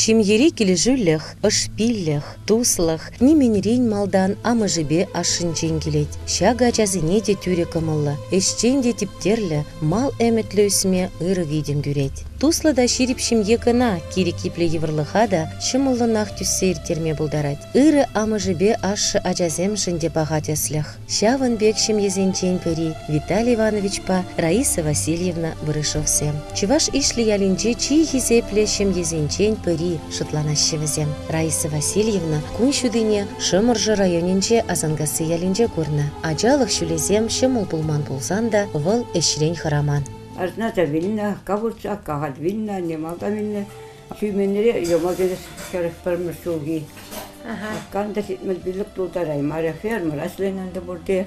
Ҫемьери килӗшӳлӗх, ӑшпиллӗх, туслӑх нимӗнрен малтан амӑшӗпе ашшӗнчен килет. Ҫакӑ ачасене те тӳрӗ кӑмӑллӑ, ӗҫчен те типтерлӗ, мал ӗмӗтлӗ ӳсме ырӑ витӗм кӳрет. Туслӑ та ҫирӗп ҫемье кӑна кирек епле йывӑрлӑха та ҫӑмӑллӑнах тӳссе ирттерме пултарать. Ырӑ амӑшӗпе ашшӗ ачасемшӗн те паха тӗслӗх. Ҫавӑн пек ҫемьесенчен пӗри Виталий Ивановичпа Раиса Васильевна Барышовсем. Чӑваш Ишлӗ ялӗнче чи хисеплӗ ҫемьесенчен пӗри шутланаҫҫӗ вӗсем. Раиса Васильевна кун ҫутине Шӑмӑршӑ районӗнче Асанкасси ялӗнче курнӑ. Ачалӑх ҫулӗсем ҫӑмӑл пулман пулсан та вӑл ӗҫрен хӑраман. Арҫын ача вилнӗ, акка пурччӗ, акка халь вилнӗ, анне малтан вилнӗ. Ҫӳменре йӑмӑк 41-мӗш ҫулхи. Аккан та 75 тултараймарӗ. Фермӑра ӗҫленӗ ӗнтӗ пурте.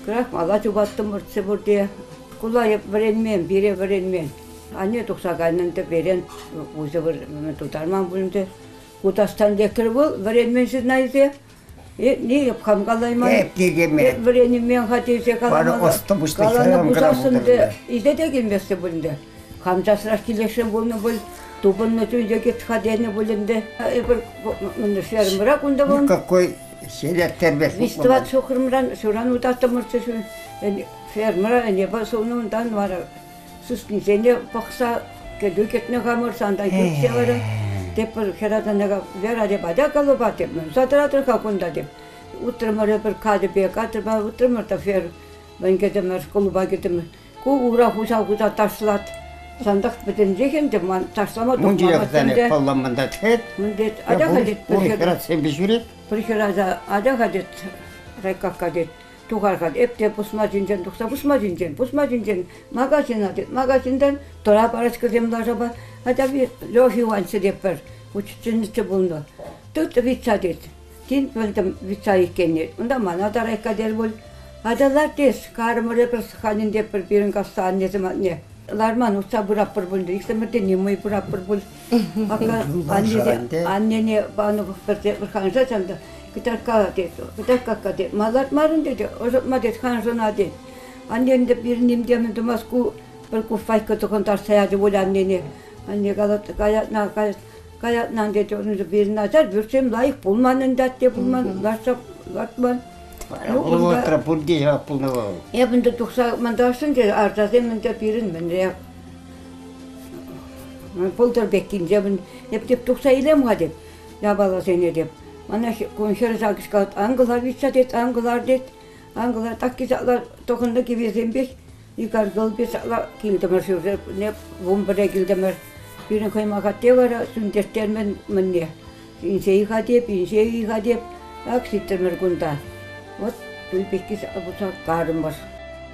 Крахмала чупаттӑмӑрччӗ пурте. Шкула эп вӗренмен, пире вӗренмен. Анне тухса кайнӑ ӗнтӗ, пирӗн усӑ тутарман пуль ӗнтӗ. Ку таҫтан лекрӗ вӑл, вӗренмен ҫынна илсе. Не, эп хам калайман. Эп текеме. Вӗренмен-ха тесе каламалла. Каланӑ пулсассӑн илсе те килместчӗ пуль ӗнтӗ. Хам часрах килесшӗн пулнӑ пуль, тупӑннӑ чунчӑк ха тенӗ пуль ӗнтӗ. Эпир фермӑра кунта вӑл. Никакой селектермес. Виҫ-тӑват ҫухрӑмран ҫуран утаттӑмӑрччӗ фермӑра ӗне сунӑ унтан вара сыснисене пӑхса кӗтӳ кӗтнӗ хамӑр сантан кӳртсе вара тепӗр хӗрачана Вера деп атя калӑпа деп мӗн тӑратӑр-ха кунта деп утрӑмӑр эпир катӗпе катӑпа утрӑмӑр та фер мӗн кӗтӗмӗр клуба кӗтӗмӗр ку ура хуҫа-хуҫа ташлать сантах пӗтӗнчех ӗнтӗ ман ташлама тухмасть ӗнтӗ палламан та тет тет атя-ха тет пӗр ҫӳрет пӗр хӗрача атя-ха тет райкакка тет Тухар-ха, эп те пусма ҫинчен тухса пусма ҫинчен, пусма ҫинчен магазина тет, магазинтан тӑра парочкӑсем лашапа, хотя бы Лёхи Иванччӑ тетпӗр, учительница пулнӑ. Тыт вица тет. Тин пӗлтӗм вица иккенне. Унта мана та райкка терӗ пуль. Атя лар тес, карӑмӑр эпир ханин тетпӗр пирӗн касса аннесем атне. Ларман утса пыратпӑр пуль, иксӗмӗр те нимӑй пыратпӑр пуль. Анне, аннене панӑ пӗрте ханша чанта Кӑтаркка тет, кӑтаркка тет. Ма лартмарӑн тет, ӑшӑтма тет, ханшӑна тет. Анне ӗнтӗ пирӗн ним темӗн тумасть ку пӗр куфайка тӑхӑнтарса ячӗ пуль аннене. Анне калать, каятна, каятна тет, пирӗн начар пӳртсем лайӑх пулман ӗнтӗ атте пулман, лартса лартман. Вӑл вӑхӑтра пурте ҫавах пулнӑ вӑл. Эп ӗнтӗ тухса мантарсӑн те арчасем ӗнтӗ пирӗн мӗнре пултӑр пеккинче эп теп тухса илем-ха теп япаласене теп. Мана кун хӗр ҫакӑ калать, ан кӑлар витса тет, ан кӑлар тет. Ан кӑлар такки ҫапла тӑхӑннӑ кӗвесемпех икаркӑлпе ҫапла килтӗмӗр ҫурҫӗрне 11-е килтӗмӗр. Пирӗн хӑймаха те вара сӳнтертермен мӗнне. Инҫе-и-ха теп, инҫе-и-ха теп. Ак ҫитрӗмӗр кунта. Вот туй пекки пулса карӑмӑр.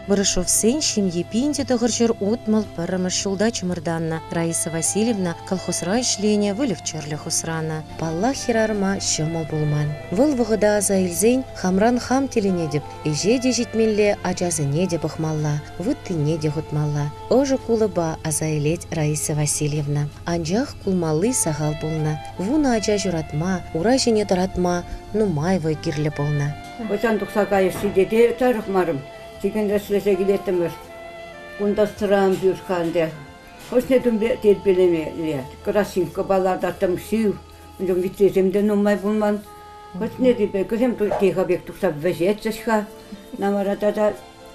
Барышовсен ҫемйи 1961 ҫулта чӑмӑртаннӑ. Раиса Васильевна колхозра ӗҫленӗ, выльӑх-чӗрлӗх усранӑ. Паллах, хӗрарӑма ҫӑмӑл пулман. Вӑл вӑхӑта аса илсен хамран хам тӗлӗнетӗп. Ӗҫе те ҫитмелле, ачасене те пӑхмалла, вуттине те хутмалла. Ӑшӑ кулӑпа аса илет Раиса Васильевна. Анчах кулмалли сахал пулнӑ. Вунӑ ача ҫуратма, ура ҫине тӑратма нумай вӑй кирлӗ пулнӑ. Хӑҫан тухса кайӗҫ-ши тете тарӑхмарӑм. Чикӗнсе ӗҫлесе килеттӗмӗр. Кунта сӑран пӳрт-ха ӗнтӗ. Хӑшне тумпе тирпейлемелле. Красинкӑпа лартаттӑм шыв. Унччен витресем те нумай пулман. Хӑшне тирпей кӗсем тиха пек тухса вӗҫетчӗҫ-ха. Намара тата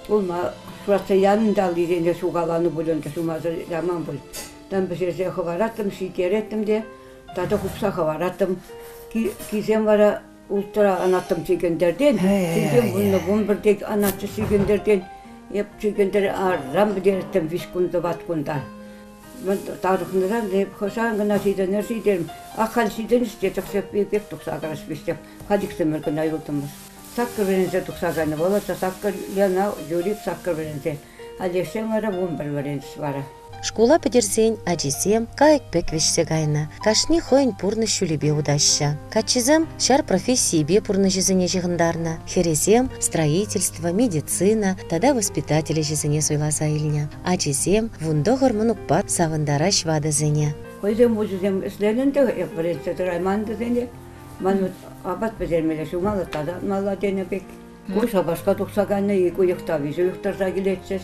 улма шуратса янӑ та аллисене сухаланӑ пуль ӗнтӗ, сумасӑр яман пуль. Там пӗҫерсе хӑвараттӑм, ҫитереттӗм те тата хупса хӑвараттӑм. Кисем вара улттӑра анаттӑм чикӗнтертен, чикӗн вуннӑ 11-те анатчӗ чикӗнтертен. Эп чикӗнтер арран пӗтереттӗм виҫ кун тӑват кунта. Тарӑхнӑран эп хӑҫан кӑна ҫитӗнер ҫитерм. Ах, халь ҫитӗнӗҫ те тӗксе пек тухса каяс пиҫтех. Халь иксӗмӗр кӑна юлтӑмӑр. Саккӑр вӗренсе тухса кайнӑ Володя саккӑр, Лена, Юрик саккӑр вӗренсе. Олегсем вара 11 вӗренчӗҫ вара. Шкула пӗтерсен ачисем кайӑк пек вӗҫсе кайнӑ. Кашни хӑйӗн пурнӑҫ ҫулӗпе утаҫҫӗ. Каччӑсем ҫар профессийӗпе пурнӑҫӗсене ҫыхӑнтарнӑ. Хӗрӗсем строительство, медицина тата воспитатель ӗҫӗсене суйласа илнӗ. Ачисем 19 мӑнукпа савӑнтараҫ ватӑсене. Хӑйсем пуҫӗсем ӗҫленӗ ӗнтӗ, эп вӗрентсе тӑрайман вӗсене. Ман апат пӗҫермелле, ҫумалла, тасатмалла тенӗ пек. Ку шапашка тухса кайнӑ ик уйӑх та виҫ уйӑх тӑрса килетчӗҫ.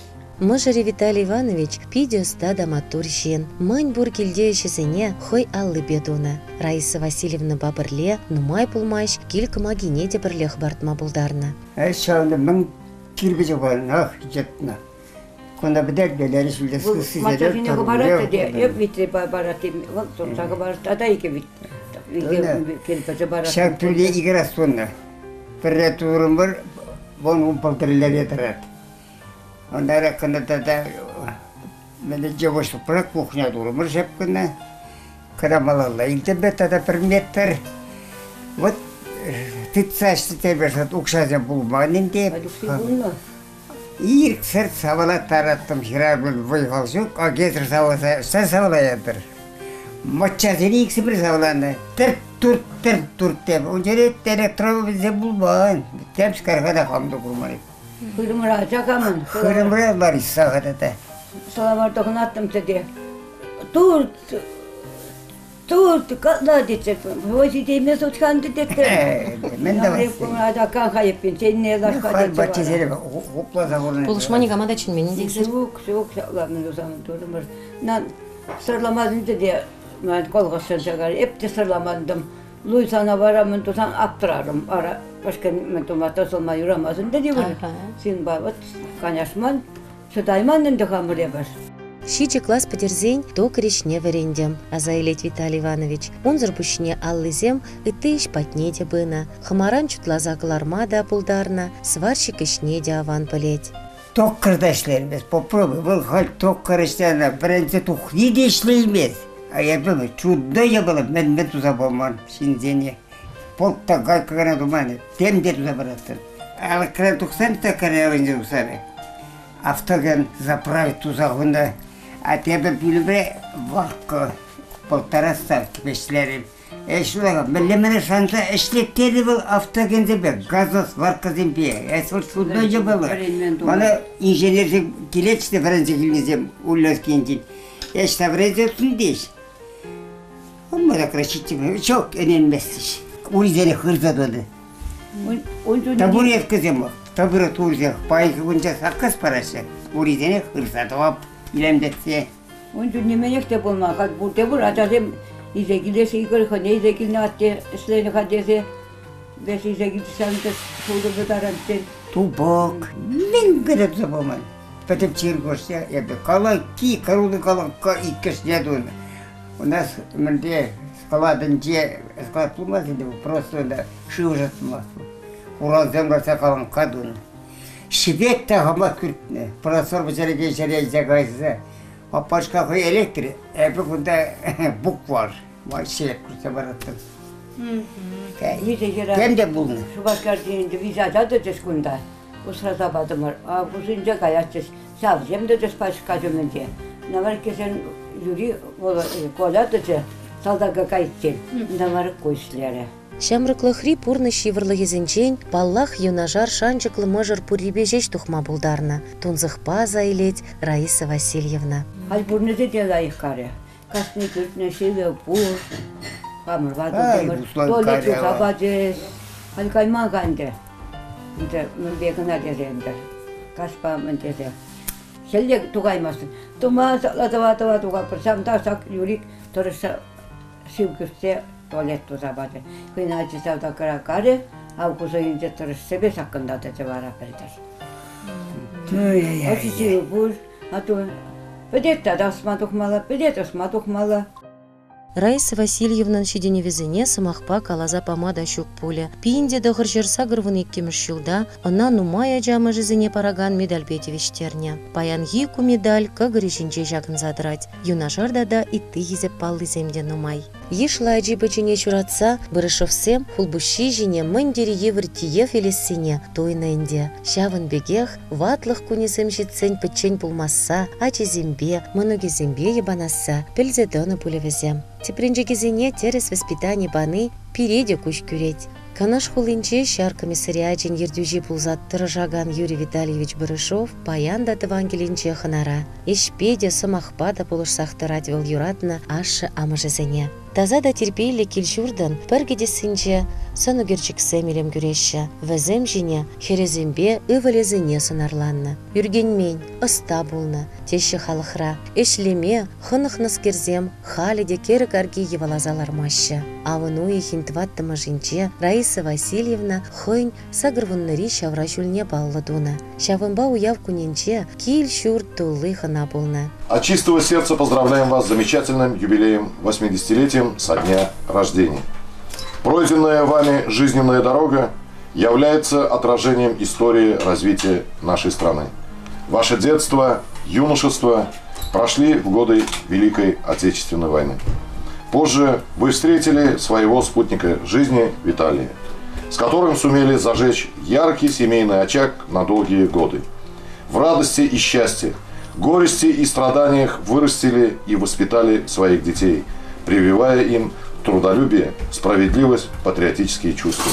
Мӑшӑрӗ Виталий Иванович питӗ ӑста та маттур ҫын. Мӗн пур килте ӗҫӗсене хӑй аллипе тунӑ. Раиса Васильевнӑпа пӗрле нумай пулмасть кил кӑмакине те пӗрле хӑпартма пултарнӑ. Ӗҫ ҫавӑнта мӗн кирпӗчӗ панах йӑтнӑ. Кунта пӗтермелле ҫӳлте Мачча ҫине хӑпарать те, эп витре парать, вӑл туртса хӑпарать, тата икӗ кирпӗчӗ парать. Ҫак пӳрте икӗ раз тунӑ. Пӗрре турӑмӑр, вон пӑлтӑрлере тӑрать. Унтарах кӑна тата мӗнле йывӑҫ кухня турӑмӑр шеп кӑна. Кӑна малалла илтӗмпе тата пӗр метр. Вот тытса ӗҫлеттерме укҫасем пулман ӗнтӗ. Ирӗксӗр савӑлаттараттӑм хӗрарӑмӑн вӑй-хал ҫук, агентсӑр савӑласа ӑҫта савӑлаятӑр? Мӑччасене иксӗмӗр савӑланӑ. Тӗрт турт, тӗрт турт теп. Ун ҫӗре электровӑсем пулман. Темскер-ха та хам та курман. Хырӑмра чакамӑн. Хырӑмра Лариса тата. Салавар тӑхӑнаттӑмччӗ те. Турт, турт, катла тетчӗ. Вӑй ҫитеймес утхан тететтӗм. Мӗн тӑвас? Атакан хайӑппин сенне лашка тетчӗ. Хупласа хурнӑ. Пулӑшма никама та чӗнмен тесӗр. Ҫук, ҫук, ҫапла мӗн тусан турӑмӑр. Нан сӑрламасӑнчӗ те ман колхоз сӑрса кайрӗ. Эп те сӑрламантӑм. Луй сана вара мӗн тусан аптӑрарӑм. Ара, башка мӗн тума тӑсӑлма юрамасть ӗнтӗ те Ҫынпа вот каняшман, чӑтайман ӗнтӗ хамӑр эпир. Ҫичӗ класс пӗтерсен токарь ӗҫне вӗрентӗм, аса илет Виталий Иванович. Унсӑр пуҫне аллисем ытти ӗҫ патне те пынӑ, хӑмаран чутласа кӑларма та пултарнӑ, сварщик ӗҫне те аван пӗлет. Токарь та ӗҫлеймест, попробуй. Вӑл халь токарь ӗҫленӗ, вӗренсе тухни те ӗҫлеймест. А эпӗ чудно япала мӗн-мӗн туса паман ҫынсене. Полк та гайка кӑна туман, тем те туса параттӑн. Алӑкран тухсан токарь аллинче тухсан автоген заправить туса хунӑ. А тепӗр пӳлӗмре варкӑ полтора ставки вӗҫлерӗм. Ӗҫлӗ, мӗнле мӗне шанса ӗҫлеттернӗ вӑл автогенсемпе, газосваркӑсемпе. Эс вӑл судно япала. Мана инженерсем килетчӗ те вӗренсе килнисем Ульяновскинчен. Эс та вӗренсе теҫ. Мана краситель ҫук ӗненместӗҫ. Урисене хырса тӑнӑ. Табуреткӑсем табуреткӑсем паянхи кунча саккас параҫҫӗ. Урисене хырса тӑвап илемлетсе. Ун чухне мӗнех те пулман. Халь пурте пур ачасем илсе килеҫҫӗ, Игорь хӑйне илсе килнӗ атте ӗҫленӗ-ха тесе. Вес илсе килсен те шутӑпӗ таранччен. Тупӑк. Мӗн кӑна туса паман. Пӗтӗм чиркӳ эпӗ каланкки, кӑруллӑ каланкка иккӗшне тунӑ. У нас мӗнле складӗнче склад пулмасть ӗнтӗ, просто шыв ӑшӑтма. Хуралсем лартса каланкка тунӑ. Ҫипет те хӑмах кӳртнӗ. Просор пӗҫерекен ҫӗре илсе кайса. Папашка хӑй электрик, эпӗ кунта буквар. Ҫилеп кӳртсе параттӑм. Тем те пулнӑ. Шупашкарти ӗнтӗ виҫ ача тӑчӗҫ кунта. Усраса патӑмӑр. Августӗнче каятчӗҫ. Ҫавсем тӑчӗҫ пачка ҫумӗнче. Наварккесен Юрий Коля тӑчӗ салтака кайиччен. Наваркку ӗҫлерӗ. Ҫамрӑклӑхри пурнӑҫ йывӑрлӑхӗсенчен, паллах, юнашар шанчӑклӑ мӑшӑр пуррипе ҫеҫ тухма пултарнӑ, тунсӑхпа аса илет Раиса Васильевна. Халь пурнӑҫӗ те лайӑх карӗ. Кашни кӳртнӗ ҫилӗ пур. Хамӑр ватӑлтӑмӑр. Туалет туса пачӗҫ. Халь кайман-ха ӗнтӗ. Ӗнтӗ мӗнпе кӑна тесе ӗнтӗ. Каҫпа мӗн тесе. Хӗлле тухаймастӑн. Тума тӑва-тӑва тухатпӑр. Ҫавӑнта ҫак Юрик тӑрӑшса шыв кӳртсе туалет туса пачӗ. Хӑйӗн ачи салтакра карӗ, август уйӑхӗнче тӑрӑшсепе ҫаккӑнта тӑчӗ вара пӗлтӗр. Ачи пур, а то пӗтет тата ӑсма тухмалла, пӗтет ӑсма тухмалла. Раиса Васильевнӑн ҫитӗнӗвӗсене сӑмахпа каласа пама та ҫук пулӗ. 1982 ҫулта ӑна нумай ача амӑшӗсене паракан медальпе тивӗҫтернӗ. Паянхи ку медаль кӑкӑрӗ ҫинче ҫакӑнса тӑрать. Юнашар тата ытти хисеп паллисем те нумай. Йышлӑ ачи-пӑчине ҫуратса Барышовсем хулпуҫҫи ҫине мӗн тери йывӑр тиев илессине туйнӑ ӗнтӗ. Ҫавӑн пекех ватлӑх кунӗсем ҫитсен пӗччен пулмасса, ачисемпе, мӑнукӗсемпе йӑпанасса пӗлсе тӑнӑ пулӗ вӗсем. Тӗпренчӗкӗсене тӗрӗс воспитани пани пире те куҫ кӳрет. Канаш хулинче ҫар комиссариачӗн ертӳҫи пулса тӑрӑшакан Юрий Витальевич Барышов паян та тӑван килӗнче хӑнара. Ӗҫпе те, сӑмахпа та пулӑшсах тӑрать вӑл юратнӑ ашшӗ-амӑшӗсене. Таса та тирпейлӗ кил-ҫуртӑн пӗр кӗтессинче сӑн ӳкерчӗксем илем кӳреҫҫӗ. Вӗсем ҫине хӗрӗсемпе ывӑлӗсене сӑнарланнӑ. Ӳркенмен, ӑста пулнӑ, теҫҫӗ халӑхра. Ӗҫлеме хӑнӑхнӑскерсем халӗ те кӗрӗк арки йӑваласа лармаҫҫӗ. Авӑн уйӑхӗн тӑваттӑмӗшӗнче Раиса Васильевна хӑйӗн сакӑрвуннӑри ҫавра ҫулне паллӑ тунӑ. Ҫавӑнпа уяв кунӗнче кил-ҫурт тулли хӑна пулнӑ. От чистого сердца поздравляем вас с замечательным юбилеем 80-летием со дня рождения. Пройденная вами жизненная дорога является отражением истории развития нашей страны. Ваше детство, юношество прошли в годы Великой Отечественной войны. Позже вы встретили своего спутника жизни Виталия, с которым сумели зажечь яркий семейный очаг на долгие годы. В радости и счастье, горести и страданиях вырастили и воспитали своих детей, прививая им трудолюбие, справедливость, патриотические чувства.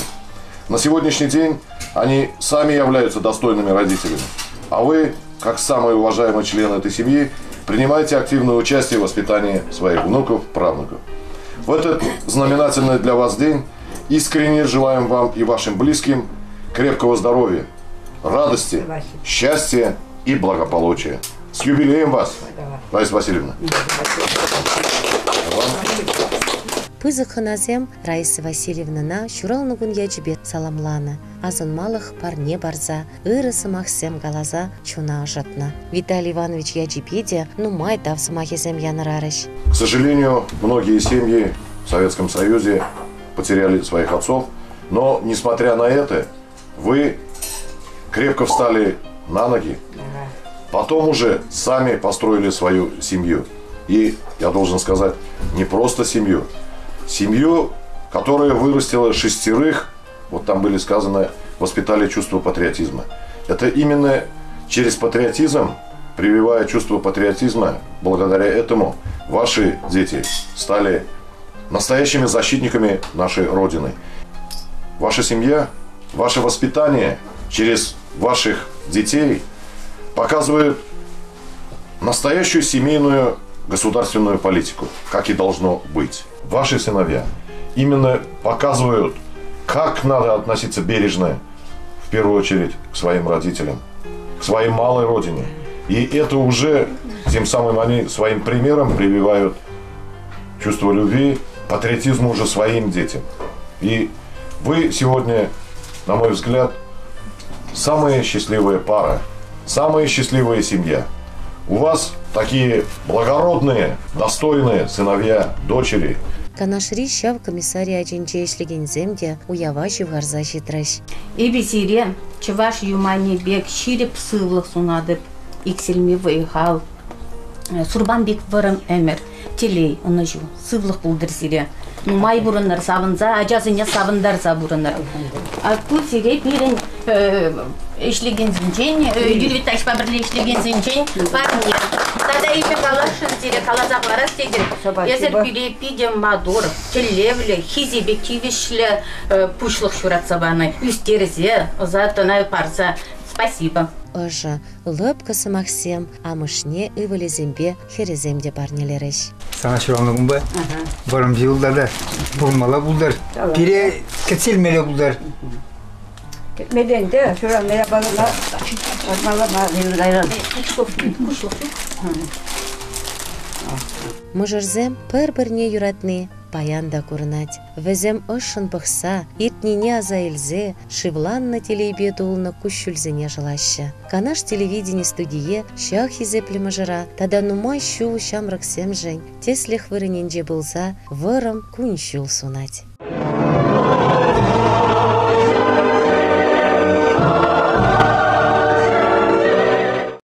На сегодняшний день они сами являются достойными родителями, а вы, как самые уважаемые члены этой семьи, принимаете активное участие в воспитании своих внуков, правнуков. В этот знаменательный для вас день искренне желаем вам и вашим близким крепкого здоровья, радости, счастья и благополучия. С юбилеем вас, Раиса Васильевна! Пысӑк хӑнасем Раиса Васильевнӑна ҫуралнӑ кун ячӗпе саламланӑ, асӑнмалӑх парне парса, ырӑ сӑмахсем каласа чуна ӑшӑтнӑ. Виталий Иванович ячӗпе те нумай тав сӑмахӗсем янӑрарӗҫ. К сожалению, многие семьи в Советском Союзе потеряли своих отцов, но, несмотря на это, вы крепко встали на ноги, потом уже сами построили свою семью. И, я должен сказать, не просто семью, семью, которая вырастила шестерых, вот там были сказано, воспитали чувство патриотизма. Это именно через патриотизм, прививая чувство патриотизма, благодаря этому ваши дети стали настоящими защитниками нашей Родины. Ваша семья, ваше воспитание через ваших детей показывает настоящую семейную государственную политику, как и должно быть. Ваши сыновья именно показывают, как надо относиться бережно, в первую очередь, к своим родителям, к своей малой родине. И это уже, тем самым они своим примером прививают чувство любви, патриотизму уже своим детям. И вы сегодня, на мой взгляд, самая счастливая пара, самая счастливая семья. У вас такие благородные, достойные сыновья, дочери. Канашри ҫав комиссариачӗнче ӗҫлекенсем те уява ҫывхарса ҫитрӗҫ. Эпӗ сире чӑваш юманӗ пек ҫирӗп сывлӑх сунатӑп, иксӗлми вӑй-хал, сурпан пек вӑрӑм ӗмӗр, телей, ӑнӑҫу, сывлӑх пултӑр сире. Нумай пурӑнӑр, савӑнса, ачасене савӑнтарса пурӑнӑр. А ку сире пирӗн ӗҫлекенсенчен, Юрий Витальевичпа пӗрле ӗҫлекенсенчен парне. Тата эпӗ каласшӑн сире, каласа хӑварас тетӗп. Эсӗр пире питӗ маттур, тӗллевлӗ, хисепе тивӗҫлӗ пуҫлӑх ҫуратса панӑ. Ӳстерсе, ӑса-тӑна парса. Спасибо. Ӑшӑ, лӑпкӑ сӑмахсем амӑшне ывӑлӗсемпе хӗрӗсем те парнелерӗҫ. Сана ҫуралнӑ кунпа вӑрӑм ҫул тата пурӑнмалла пултӑр. Пире кӗтсе илмелле пултӑр. Кӗтмелле ӗнтӗ, ҫуралнӑ япалана лартмалла мар кайран. Мӑшӑрсем пӗр-пӗрне юратни паян та курӑнать. Вӗсем ӑшшӑн пӑхса, иртнине аса илсе шывланнӑ телейпе тулнӑ куҫҫульсене шӑлаҫҫӗ. Канаш телевидени студие ҫак хисеплӗ мӑшӑра тата нумай ҫул ҫамрӑксемшӗн тӗслӗх вырӑнӗнче пулса вӑрӑм кун-ҫул сунать.